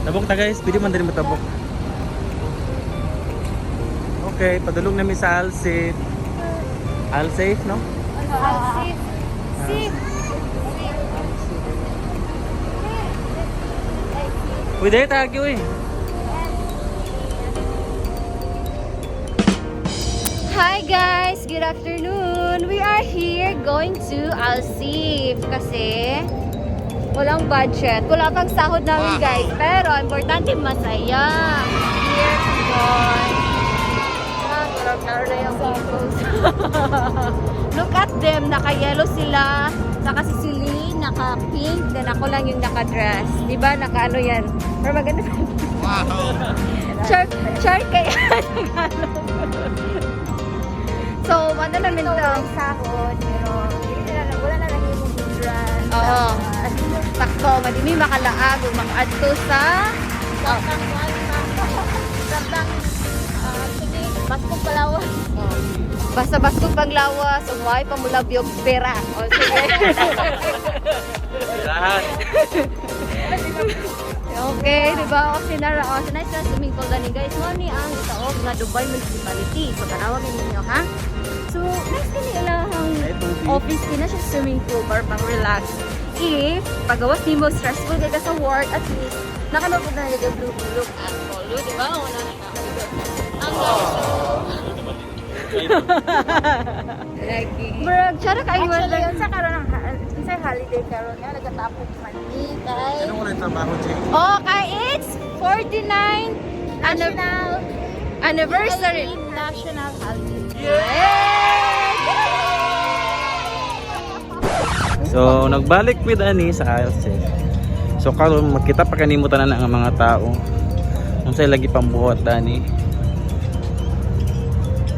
Tabok ta, guys, pwede man din matabok. Okay, padulong namin sa Alsafe. Alsafe, no? Safe. Safe. Pwede tagi uy. Hi guys! Good afternoon! We are here going to Alsif kasi walang budget. Wala pang sahod namin, guys. Pero importante, masaya. Here to join. Ah, klaro na yung pimples. Look at them. Naka-yellow sila. Saka si Celine, naka-pink. Then ako lang yung naka-dress. Diba? Naka-ano yan. Pero maganda. Wow! Char, char kaya Tagalog. So, ano namin to? Sahod, pero hindi na lang, wala na lang yung dress. Oo. Sakto, madimi makalaag ug makaadto sa Samtang kuan samtang sige, baskog palawan. Basta baskog panglawas ug way pamulabyog pera. O sige. Lahat. Okay, di ba? O sinara o nice na swimming pool dani, guys. Mo ni ang gitaog nga Dubai Municipality. So tanawa gani ninyo ha. So nice kini ilahang Ay, tubig. Office kina siya swimming pool para pang relax. If pagawas nimo stressful kay ka sa work, at least nakanood na yung blue look at polo, di ba? Wala na na. Ang Lagi. Murag, tsara kayo. Actually, unsa karon ang unsa holiday karon nga nagatapok man ni kay Ano ko trabaho, Jay? Okay, it's 49 National anniversary. National holiday. So, nagbalik with ani sa Alsafe. So, karon makita pa kanimo tanan ang mga tao. Unsay lagi pambuhat ani?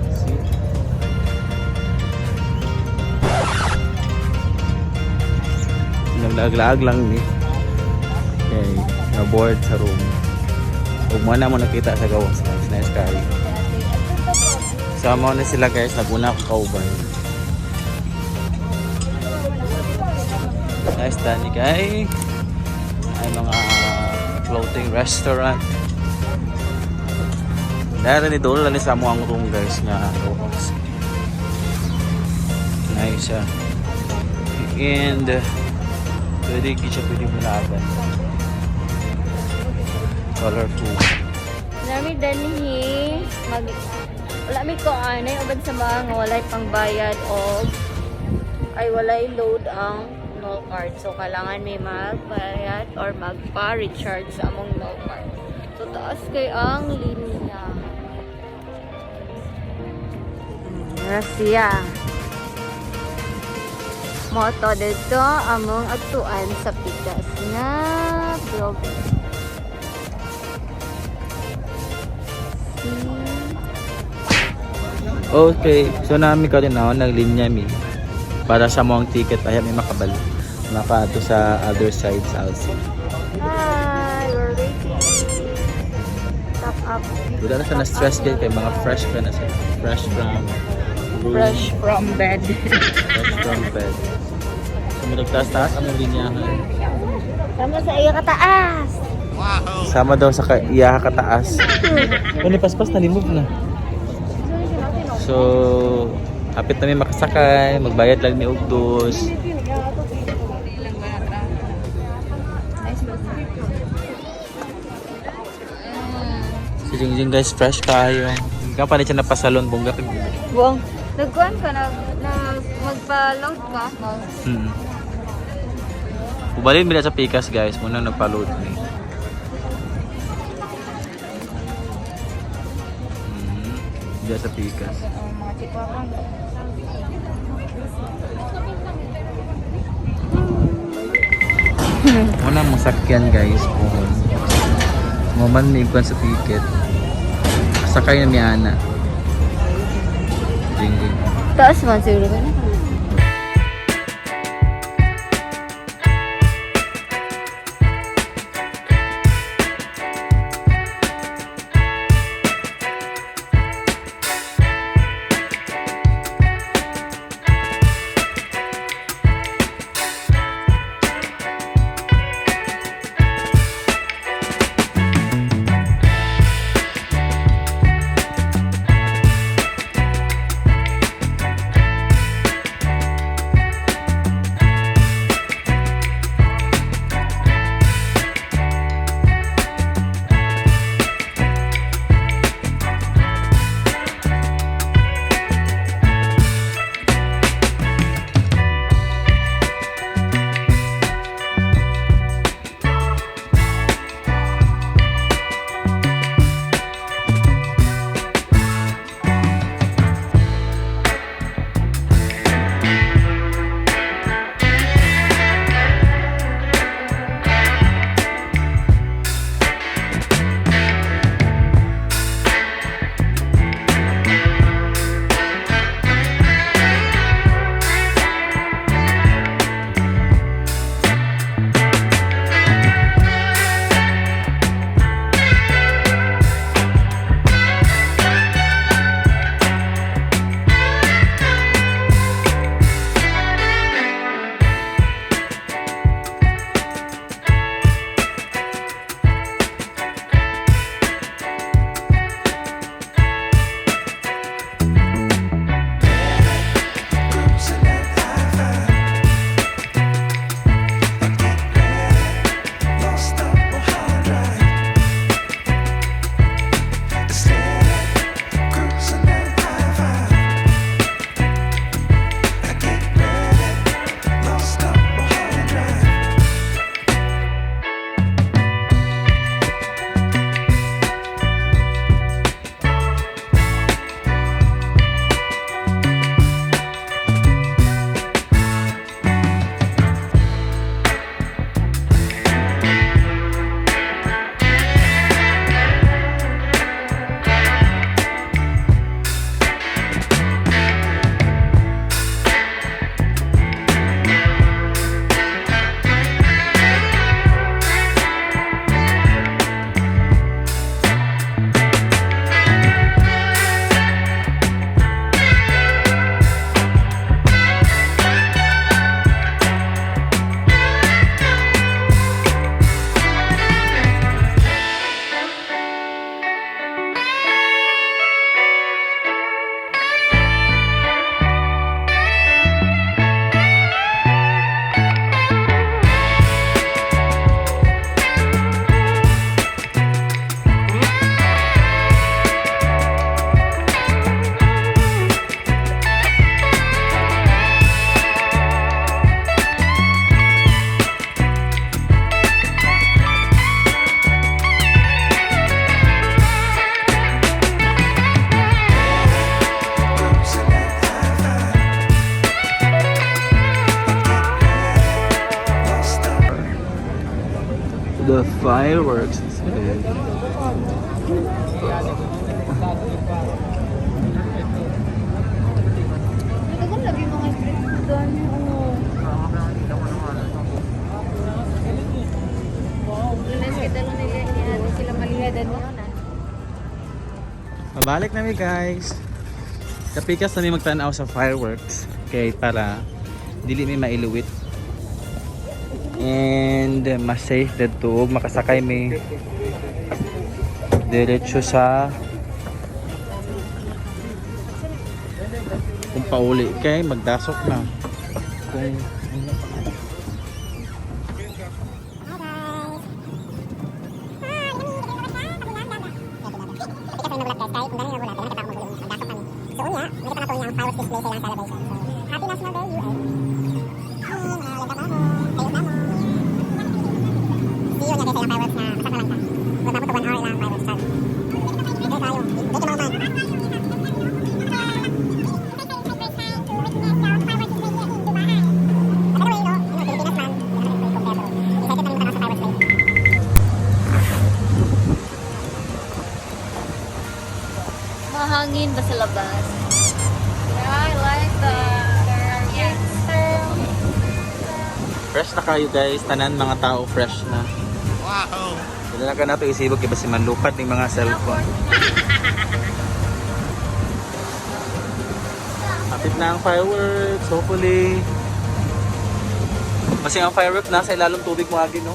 See? Naglaag-laag lang ni. Okay, na-board sa room. Ug mo na mo nakita sa gawas, guys. Nice kaayo. So, mao na sila, guys, naguna ko kauban. Nice Danny kay ay mga floating restaurant. Dahil ni Dolo ni sa mo ang room, guys, nga rooms. Nice siya. And pwede gid siya pwede mo laagan. Colorful. Nami danhi mag wala mi ko anay uban sa mga nga walay pangbayad og ay walay load ang no card. So kailangan may magbayad or magpa-recharge sa among no card. So taas kay ang linya. Siya. Moto dito among agtuan sa pikas nga building. See? Okay, so nami ka rin ako naglinya mi para sa mo ang ticket ay may makabal makaadto sa other side sa Alsi. Hi, we're waiting. Top up. Wala na siya na-stress kay kay mga fresh ka na siya. Fresh from room. Fresh from bed. Fresh from bed. So magtaas-taas ang linyahan. Sama sa iyo kataas. Sama daw sa iya kataas. Ano paspas na limove na. So, hapit na mi makasakay, magbayad lang ni Ugdos. Si Jingjing, guys, fresh kayo. Hindi ka pa na siya napasalon, bongga kag. Buong. Nagkuhan ka, nag, nag, magpa-load ka. Ubalin mi na sa Pikas, guys, muna nagpa-load mi. Diyan sa Pikas. Mga chikwakang. Muna mo sakyan, guys, pohon. Maman may iguan sa ticket. Sakay na mi ana. Jingjing. Taas man siguro ka na. The fireworks instead. Nagagam lagi mga street food doon. Ano? Lunes kita lang nila ni sila malihadan yun ah. Pabalik na mi, guys. Kapikas na mi magtanaw sa fireworks kay para dili mi mailuwit. And mas safe didto ug makasakay mi diretso sa kung pauli kay magdasok na. Kung Mahangin ba sa labas? Yeah, I like the yes. Fresh na kayo, guys, tanan mga tao fresh na. Wow. Wala na ka na ito isibog iba si manlupat ng mga cellphone. Hapit na ang fireworks, hopefully. Kasi ang fireworks nasa ilalong tubig mo agi, no?